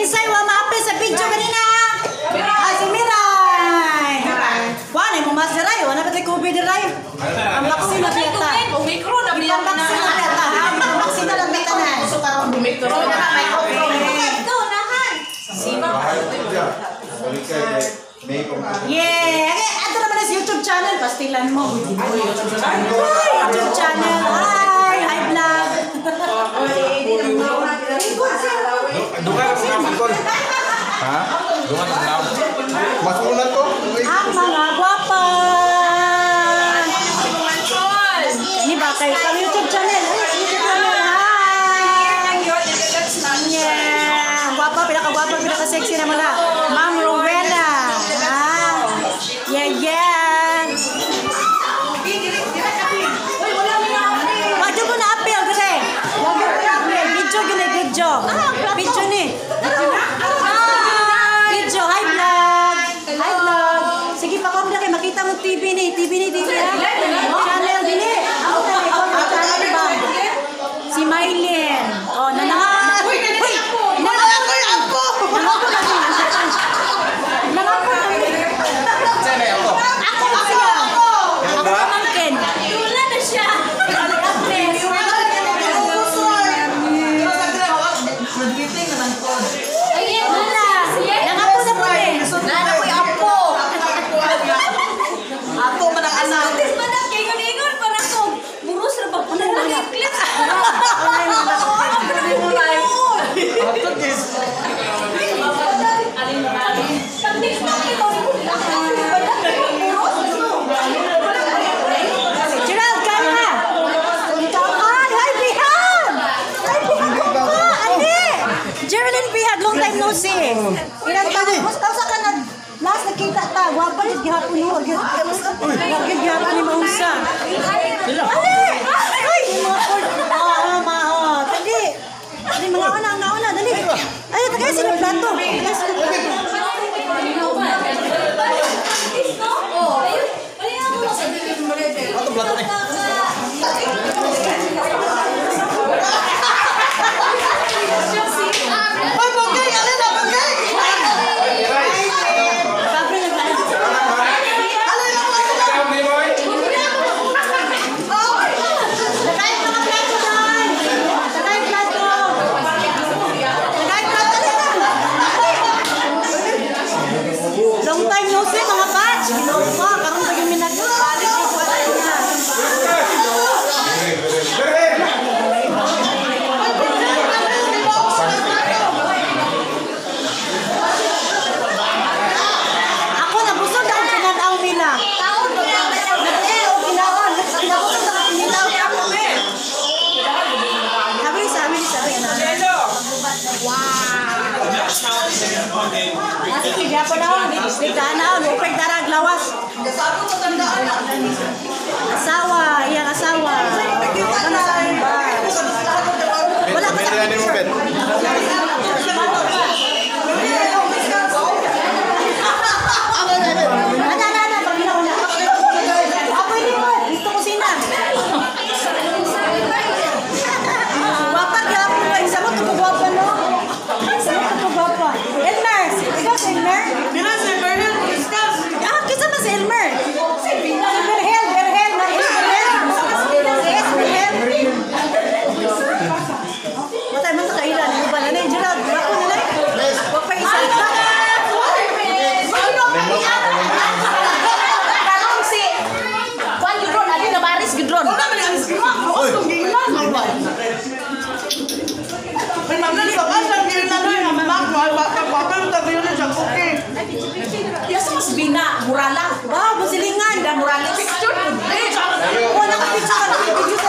Kinsay wa maapil sa video kanina? Ah, si Miray. Wa na mo mas diray, wala pa tay COVID diray. Ang vaccine na biyata. Omicron na biya Ang vaccine na biyata. Ang vaccine na lang biyata. Omicron na may Yeah! Okay, ato naman sa YouTube channel. Pastilan mo. Hi, YouTube channel. Hi! Hi, vlog. Ha? Mas una to? Ang mga gwapa. Ini ba kayo pang YouTube channel? Ay, YouTube channel. Hi! Yeah! Gwapa, pinaka-gwapa, pinaka-sexy naman na. Ma'am Rowena. Ah. Yeah. Wag ko na appeal kasi. Wag ko na appeal. Video gyud ni video. Video ni. Video. Hi vlog. Hi vlog. Sige pa kom kay makita mo TV ni, TV ni, TV ha. Channel dili. Ako kay ikaw ang channel ba? Si Mylene. Oh, nananga. Uy, nangapoy ako. Nangapoy ako. Nangapoy ako. Ako siya. Ako pamangkin. Wala na siya. Ayun, Wala. Nangapo na po eh. Nana ko'y apo. Ato man ang anak. Tis man ang ingon-ingon para ko. Buros ra ba ko na clips. Ato guys. Gerald, kaya na. Hi, hi, Bihag! Hi, Bihag ko pa! Ani! Geraldine Bihag, long time no see. Ilan ka? Musta sa ka na? Last nakita ta, gwapa jud gihapon mo. Wag gihapon ni mausa. Ali! Ay, mga cord. Ah, ma, oh, dali. Dali, mga una, mga una, dali. Ay, tagay sila plato. Tagay sila plato. Ato plato ni. Ay, bagay! Alin na bagay! Kabre naglaan. Alin na bagay! Tagay mga plato, day. Tagay plato. Tagay plato, dali. Long time no see, mga batch. Ginoo pa, karon pa yung minag-balik yung buwan na. Ako nabusog ako kinanaw nila. Nag-eh, o ginaon. Nabusog ako kinanaw. Sabi sa amin, sabi na. Wow. Sige, gyapon na ako. Bigtaan na ako. Upeg darag, lawas. Asawa, iyang asawa. Ano sa amin ba? Wala pa sa picture. Ana, ana, ana, pag una. Ako hindi mo, dito kusina. Gwapa, gyapon pa. Isa mo, tupugwapa, no? Isa mo, tupugwapa. Elmer, ikaw si Elmer? Ah, kisa man si Elmer? Si Berhel, Berhel, na is Berhel. Si S. Berhel. Matay man sa kailan. Yung ba na na, Gerald, ako na na. Wag pa isa. Karong si Juan Gudron, adi na Baris Gudron. Wala man ang May mga nagbakas ang Yasa mas bina, murala. Wow, masilingan. Da murala. Picture. Wala ka picture ka.